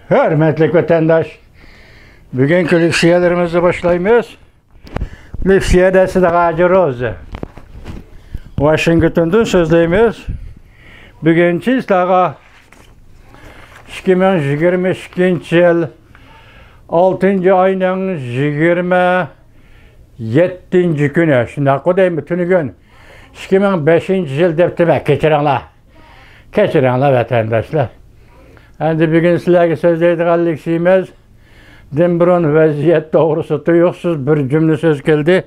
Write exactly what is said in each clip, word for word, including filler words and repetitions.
ھۆرمەتلىك ۋەتەنداش، بۈگۈنكى لېكسىيەلىرىمىزنى باشلايمىز. لېكسىيە دەرسىدە ھاجى روزى. ۋاشىنگتوندىن سۆزلەيمىز. بۈگۈن سىلەرگە ئىككى مىڭ يىگىرمە ئىككىنچى يىل ئالتىنچى ئاينىڭ يىگىرمە يەتتىنچى كۈنى، شۇنداققۇ دەيمەن، تۈنۈگۈن ئىككى مىڭ بەشىنچى يىل دەپتىمەن، كەچۈرۈڭلار. كەچۈرۈڭلار، ۋەتەنداشلار. ئەمدى بۈگۈن سىلەرگە سۆزلەيدىغان لېكسىيەمىز دىن بۇرۇن ۋەزىيەت توغرىسىدا تۇيۇقسىز بىر جۈملە سۆز كەلدى.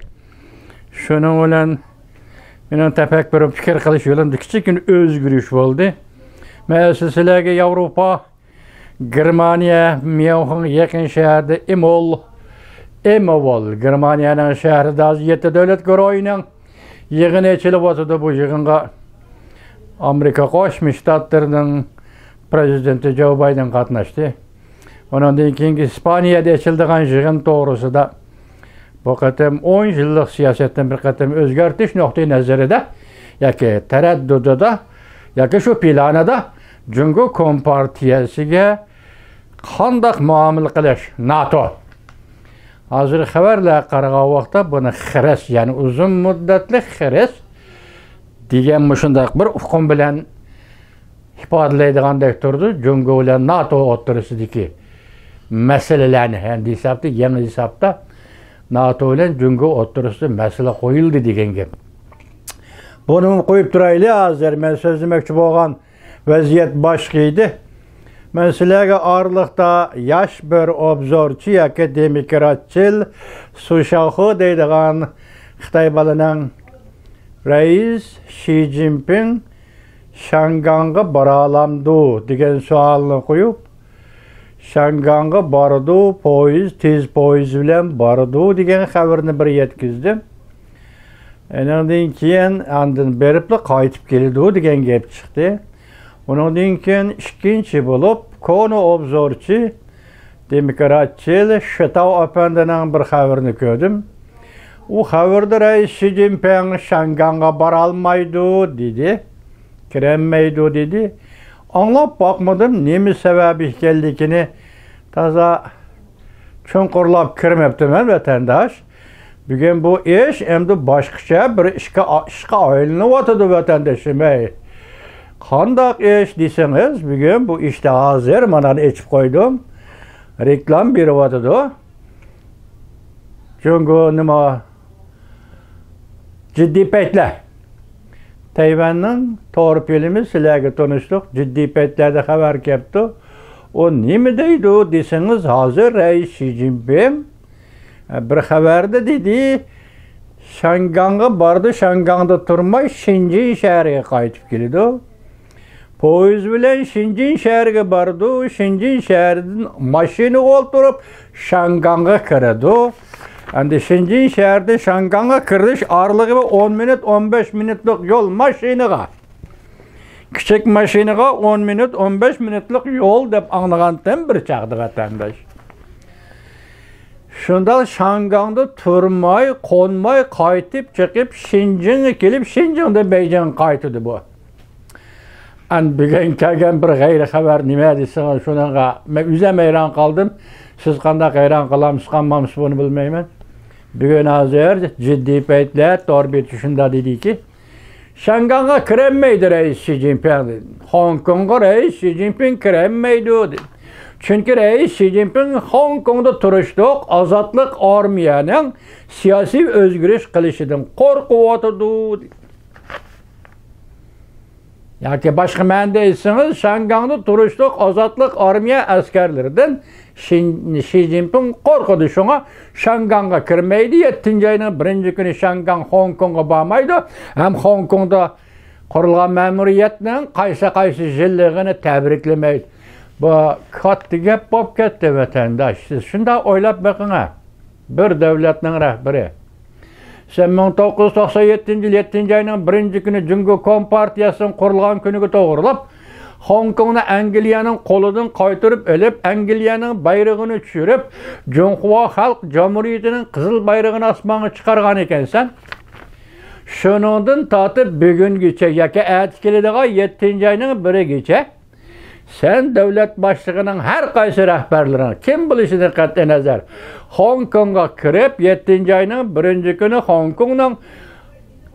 شۇنىڭ بىلەن مېنىڭ تەپەككۇرۇم، پىكىر قىلىش يولۇمدا كىچىككىنە ئۆزگىرىش بولدى. مەسىلەن، سىلەرگە ياۋروپا، گېرمانىيە، ميۇنخېنغا يېقىن شەھەردە ئېمول، ئېموۋول، گېرمانىيەنىڭ شەھىرىدە ھازىر يەتتە دۆلەت گۇرۇھىنىڭ يىغىنى ئېچىلىۋاتىدۇ. بۇ يىغىنغا ئامېرىكا قوشما شتاتلىرىنىڭ پرېزىدېنتى جو بايدېن قاتناشتى. ئۇنىڭدىن كېيىنكى ئىسپانىيەدە ئېچىلىدىغان يىغىن توغرىسىدا بۇ قېتىم ئون يىللىق سىياسەتتىن بىر قېتىم ئۆزگەرتىش نۇقتىئى نەزىرىدە ياكى تەرەددۇتىدا ياكى شۇ پىلانىدا جۇڭگو كومپارتىيەسىگە قانداق مۇئامىلە قىلىش؟ ناتو. ھازىر خەۋەرلەرگە قارىغان ۋاقىتتا بۇنى خىرىس، يەنى ئۇزۇن مۇددەتلىك خىرىس دېگەن مۇشۇنداق بىر ئۇقۇم بىلەن ئىپادىلەيدىغاندەك تۇرىدۇ. جۇڭگو بىلەن ناتو ئوتتۇرىسىدىكى مەسىلىلەرنى، ئەمدى ھېسابتا، يېڭى ھېسابتا ناتو بىلەن جۇڭگو ئوتتۇرىسىدا مەسىلە قويۇلدى دېگەن گەپ. بۇنىمۇ قويۇپ تۇرايلى ھازىر. مەن سۆزلىمەكچى بولغان ۋەزىيەت باشقا ئىدى. مەن سىلەرگە ئارىلىقتا ياش بىر ئوبزورچى ياكى دېموكراتچىل سۇ شاۋخۇ دەيدىغان خىتاي بالىنىڭ رەئىس شى جىنپىڭ شياڭگاڭغا بارالامدۇ دېگەن سوئالنى قويۇپ، شياڭگاڭغا بارىدۇ، پويىز، تېز پويىز بىلەن بارىدۇ دېگەن خەۋىرىنى بىر يەتكۈزدۈم. ئېنىڭدىن كېيىن ئاندىن بېرىپلا قايتىپ كېلىدۇ دېگەن گەپ چىقتى. ئۇنىڭدىن كېيىن ئىككىنچى بولۇپ، كونا ئوبزورچى، دېموكراتچىل شىتاۋ ئەپەندىنىڭ بىر خەۋىرىنى كۆردۈم. ئۇ خەۋىرىدە رەئىس شى جىنپىڭ شياڭگاڭغا بارالمايدۇ دېدى، كىرەلمەيدۇ دېدى. ئاڭلاپ باقمىدىم، نېمە سەۋەبى ئىكەنلىكىنى تازا چوڭقۇرلاپ كىرمەپتىمەن، ۋەتەنداش. بۈگۈن بۇ ئىش ئەمدى باشقىچە بىر ئىشقا، ئىشقا ئايلىنىۋاتىدۇ، ۋەتەندىشىم، ھەي. قانداق ئىش دېسىڭىز، بۈگۈن بۇ ئىشتا ھازىر مانا ئېچىپ قويدۇم. رېكلام بېرىۋاتىدۇ. جۇڭگو نېمە؟ جىددىي پەيتلەر. تەيۋەننىڭ تور پىلىمى سىلەرگە تونۇشلۇق، جىددىي پەيتلەردە خەۋەر كەپتۇ. ئۇ نېمە دەيدۇ دېسىڭىز، ھازىر رەئىس شى جىنپىڭ بىر خەۋەردە دېدى، شياڭگاڭغا بارىدۇ، شياڭگاڭدا تۇرماي شېنجېن شەھىرىگە قايتىپ كېلىدۇ. پويىز بىلەن شېنجېن شەھىرىگە بارىدۇ، شېنجېن شەھىرىدىن ماشىنىغا ئولتۇرۇپ شياڭگاڭغا كىرىدۇ. ئەمدى شېنجېن شەھىرىدىن شياڭگاڭغا كىرىش ئارىلىقى ئون مىنۇت، ئون بەش مىنۇتلۇق يول ماشىنىغا. كىچىك ماشىنىغا ئون مىنۇت، ئون بەش مىنۇتلۇق يول دەپ ئاڭلىغانتىم بىر چاغدا، ۋەتەنداش. شۇنداق شياڭگاڭدا تۇرماي، قونماي، قايتىپ چىقىپ، شېنجېنگە كېلىپ، شېنجېندىن بېيجىڭغا قايتىدۇ بۇ. ئەن بۈگۈن كەلگەن بىر غەيرىي خەۋەر نېمە دېسىڭىز، شۇنىڭغا مەن ئۆزۈم ھەيران قالدىم. سىز قانداق ھەيران قالامسىز، قالمامسىز، بۇنى بىلمەيمەن. بۈگۈن ھازىر جىددىي پەيتلەر، تور بېتى شۇنداق دېدىكى، شياڭگاڭغا كىرەلمەيدۇ رەئىس شى جىنپىڭ دېدى. خوڭكوڭغا رەئىس شى جىنپىڭ كىرەلمەيدۇ دېدى. چۈنكى رەئىس شى جىنپىڭ خوڭكوڭدا تۇرۇشلۇق ئازادلىق ئارمىيەنىڭ سىياسىي ئۆزگىرىش قىلىشىدىن قورقۇۋاتىدۇ دېدى. ياكى باشقا مەنىدە ئېيتسىڭىز، شياڭگاڭدا تۇرۇشلۇق ئازادلىق ئارمىيە ئەسكەرلىرىدىن شىن-، شى جىنپىڭ قورقىدۇ، شۇڭا شياڭگاڭغا كىرمەيدۇ. يەتتىنچى ئاينىڭ بىرىنچى كۈنى شياڭگاڭ خوڭكوڭغا بارمايدۇ ھەم خوڭكوڭدا قۇرۇلغان مەمۇرىيەتنىڭ قايسى قايسى يىللىقىنى تەبرىكلىمەيدۇ. بۇ كاتتا گەپ بولۇپ كەتتى، ۋەتەنداش. سىز شۇنداق ئويلاپ بېقىڭ، ھە. بىر دۆلەتنىڭ رەھبىرى. سەن مىڭ توققۇز يۈز توقسان يەتتىنچى يىل يەتتىنچى ئاينىڭ بىرىنچى كۈنى جۇڭگو كومپارتىيەسىنىڭ قۇرۇلغان كۈنىگە توغرىلاپ، خوڭكوڭنى ئەنگلىيەنىڭ قولىدىن قايتۇرۇپ ئېلىپ، ئەنگلىيەنىڭ بايرىقىنى چۈشۈرۈپ، جۇڭخۇا خەلق جۇمھۇرىيىتىنىڭ قىزىل بايرىقىنى ئاسمانغا چىقارغان ئىكەنسەن. شۇنىڭدىن تارتىپ بۈگۈنگىچە ياكى ئەتە كېلىدىغان يەتتىنچى ئاينىڭ بىرىگىچە سەن دۆلەت باشلىقىنىڭ ھەر قايسى رەھبەرلىرىڭ كىم بولۇشىدىن قەتئىينەزەر، خوڭكوڭغا كىرىپ، يەتتىنچى ئاينىڭ بىرىنچى كۈنى خوڭكوڭنىڭ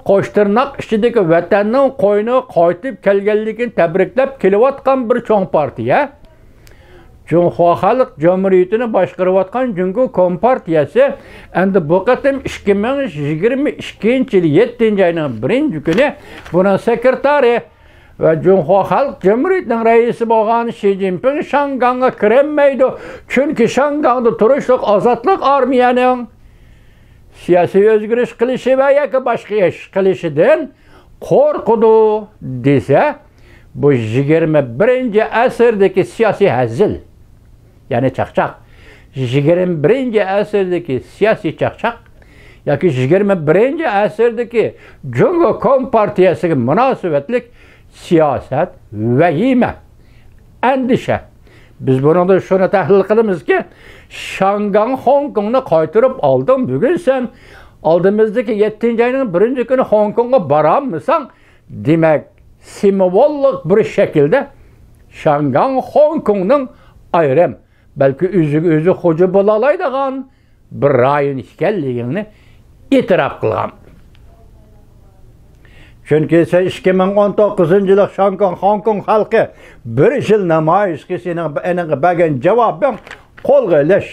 قوش تىرناق ئىچىدىكى ۋەتەننىڭ قوينىغا قايتىپ كەلگەنلىكىنى تەبرىكلەپ كېلىۋاتقان بىر چوڭ پارتىيە، جۇڭخۇا خەلق جۇمھۇرىيىتىنى باشقۇرۇۋاتقان جۇڭگو كومپارتىيەسى ئەمدى بۇ قېتىم ئىككى مىڭ يىگىرمە ئىككىنچى يىل يەتتىنچى ئاينىڭ بىرىنچى كۈنى بۇنىڭ سېكرېتارى ۋە جۇڭخۇا خەلق جۇمھۇرىيىتىنىڭ رەئىسى بولغان شى جىنپىڭ شياڭگاڭغا كىرەلمەيدۇ، چۈنكى شياڭگاڭدا تۇرۇشلۇق ئازادلىق ئارمىيەنىڭ سىياسىي ئۆزگىرىش قىلىشى ۋە ياكى باشقا ئىش قىلىشىدىن قورقىدۇ دېسە، بۇ يىگىرمە بىرىنچى ئەسىردىكى سىياسىي ھەزىل، يەنى چاقچاق. يىگىرمە بىرىنچى ئەسىردىكى سىياسىي چاقچاق ياكى يىگىرمە بىرىنچى ئەسىردىكى جۇڭگو كومپارتىيەسىگە مۇناسىۋەتلىك سىياسەت، ۋەھىمە، ئەندىشە. بىز بۇنىڭدا شۇنى تەھلىل قىلىمىزكى، شياڭگاڭ خوڭكوڭنى قايتۇرۇپ ئالدىڭ، بۈگۈن سەن ئالدىمىزدىكى يەتتىنچى ئاينىڭ بىرىنچى كۈنى خوڭكوڭغا بارالمىساڭ، دېمەك، سىمۋوللۇق بىر شەكىلدە شياڭگاڭ خوڭكوڭنىڭ ئايرىم، بەلكى ئۆزىگە ئۆزى خوجا بولالايدىغان بىر رايون ئىكەنلىكىڭنى ئېتىراپ قىلغان. چۈنكى سەن ئىككى مىڭ ئون توققۇزىنچى يىلى شياڭگاڭ خوڭكوڭ خەلقى بىر يىل نامايىشقا سېنىڭ ئېنىڭغا بەرگەن جاۋابىڭ قولغا ئېلىش،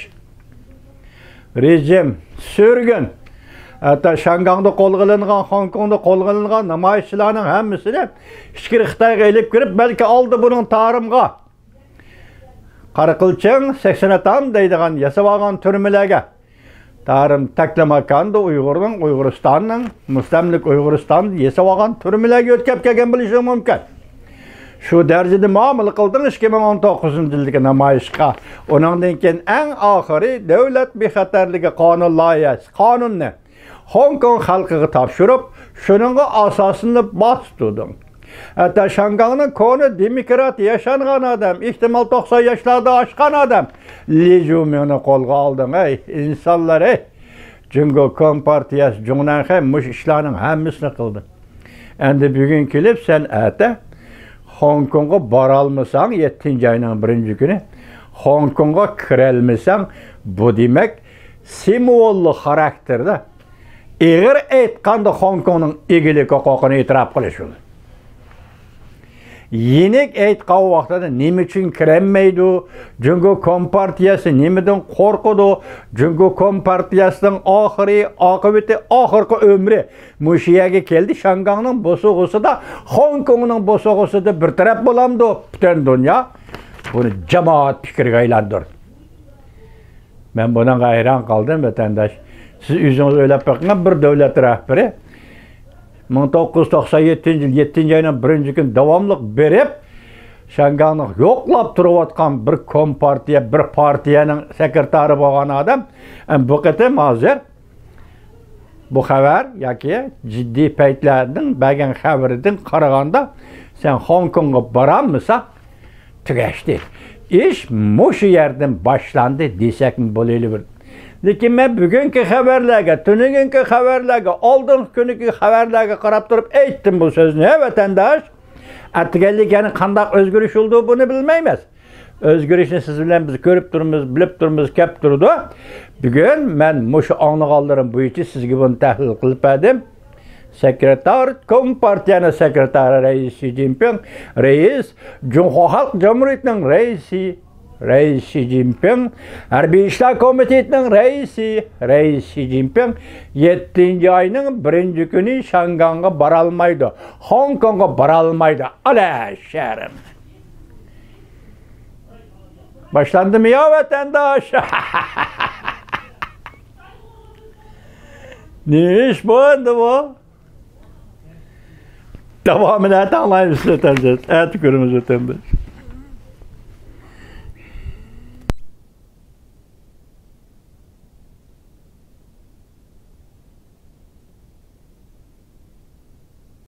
رېجىم، سۈرگۈن، ھەتتا شياڭگاڭدا قولغا ئېلىنغان، خوڭكوڭدا قولغا ئېلىنغان نامايىشچىلارنىڭ ھەممىسىنى ئىچكىرى خىتايغا ئېلىپ كىرىپ، بەلكى ئالدى بۇنىڭ تارىمغا قاراقىلچىڭ، سەكسەن ئاتام دەيدىغان ياسىۋالغان تۈرمىلەرگە، تارىم تەكلىماكاندا ئۇيغۇرنىڭ، ئۇيغۇرىستاننىڭ، مۇستەملىكە ئۇيغۇرىستاندا ياسىۋالغان تۈرمىلەرگە يۆتكەپ كەلگەن بولۇشى مۇمكىن. شۇ دەرىجىدە مۇئامىلە قىلدىڭ ئىككى مىڭ ئون توققۇزىنچى يىلدىكى نامايىشقا. ئۇنىڭدىن كېيىن ئەڭ ئاخىرى دۆلەت بىخەتەرلىكى قانۇن لايىھەسى، قانۇننى خوڭكوڭ خەلقىگە تاپشۇرۇپ، شۇنىڭغا ئاساسلىنىپ باستۇردۇڭ. ھەتتا شياڭگاڭنىڭ كونا دېموكرات ياشانغان ئادەم، ئېھتىمال توقسان ياشلاردا ئاشقان ئادەم لى جۇمىڭنى قولغا ئالدىڭ. ئەي ئىنسانلار، ئەي! جۇڭگو كومپارتىيەسى، جۇڭنەنخەي مۇشۇ ئىشلارنىڭ ھەممىسىنى قىلدى. ئەمدى بۈگۈن كېلىپ سەن ئەتە خوڭكوڭغا بارالمىساڭ، يەتتىنچى ئاينىڭ بىرىنچى كۈنى خوڭكوڭغا كىرەلمىسەڭ، بۇ دېمەك سىمۋوللۇق خاراكتېردا، ئېغىر ئېيتقاندا خوڭكوڭنىڭ ئىگىلىك ھوقۇقىنى ئېتىراپ قىلىش بولىدۇ. يېنىك ئېيتقان ۋاقتىدا نېمە ئۈچۈن كىرەلمەيدۇ؟ جۇڭگو كومپارتىيەسى نېمىدىن قورقىدۇ؟ جۇڭگو كومپارتىيەسىنىڭ ئاخىرى، ئاقىۋىتى، ئاخىرقى ئۆمرى مۇشۇ يەرگە كەلدى. شياڭگاڭنىڭ بوسۇغىسىدا، خوڭكوڭنىڭ بوسۇغىسىدا بىر تەرەپ بولامدۇ؟ پۈتۈن دۇنيا بۇنى جامائەت پىكرىگە ئايلاندۇردى. مەن بۇنىڭغا ھەيران قالدىم، ۋەتەنداش. سىز ئۆزىڭىز ئويلاپ بېقىڭ، بىر دۆلەت رەھبىرى مىڭ توققۇز يۈز توقسان يەتتىنچى يىل يەتتىنچى ئاينىڭ بىرىنچى كۈنى داۋاملىق بېرىپ، شياڭگاڭنى يوقلاپ تۇرۇۋاتقان بىر كومپارتىيە، بىر پارتىيەنىڭ سېكرېتارى بولغان ئادەم، ئەم، بۇ قېتىم ھازىر بۇ خەۋەر ياكى جىددىي پەيتلەرنىڭ بەرگەن خەۋىرىدىن قارىغاندا، سەن خوڭكوڭغا بارالمىساڭ، تۈگەشتى. ئىش مۇشۇ يەردىن باشلاندى دېسەكمۇ بولۇۋېرىدۇ. لېكىن مەن بۈگۈنكى خەۋەرلەرگە، تۈنۈگۈنكى خەۋەرلەرگە، ئالدىنقى كۈنىكى خەۋەرلەرگە قاراپ تۇرۇپ ئېيتتىم بۇ سۆزنى، ھە، ۋەتەنداش. ئەتىگەنلىك يەنە قانداق ئۆزگىرىش بولىدۇ، بۇنى بىلمەيمىز. ئۆزگىرىشنى سىز بىلەن بىز كۆرۈپ تۇرىمىز، بىلىپ تۇرىمىز، كەپ تۇرىدۇ. بۈگۈن مەن مۇشۇ ئاڭلىغانلىرىم بويىچە سىزگە بۇنى تەھلىل قىلىپ بەردىم. سېكرېتار، كومپارتىيەنىڭ سېكرېتارى رەئىس شى جىنپىڭ، رەئىس، جۇڭخۇا خەلق جۇمھۇرىيىتىنىڭ رەئىسى، رەئىس شى جىنپىڭ، ھەربىي ئىشلار كومىتېتىنىڭ رەئىسى، رەئىس شى جىنپىڭ، يەتتىنچى ئاينىڭ بىرىنچى كۈنى شياڭگاڭغا بارالمايدۇ، خوڭكوڭغا بارالمايدۇ. ئالا شەرم! باشلاندىمۇ يا ۋەتەنداش؟ نېمە ئىش بۇ ئەمدى بۇ؟ داۋامىنى ئەتە ئاڭلايمىز ۋەتەنداش. ئەتە كۆرىمىز ۋەتەنداش.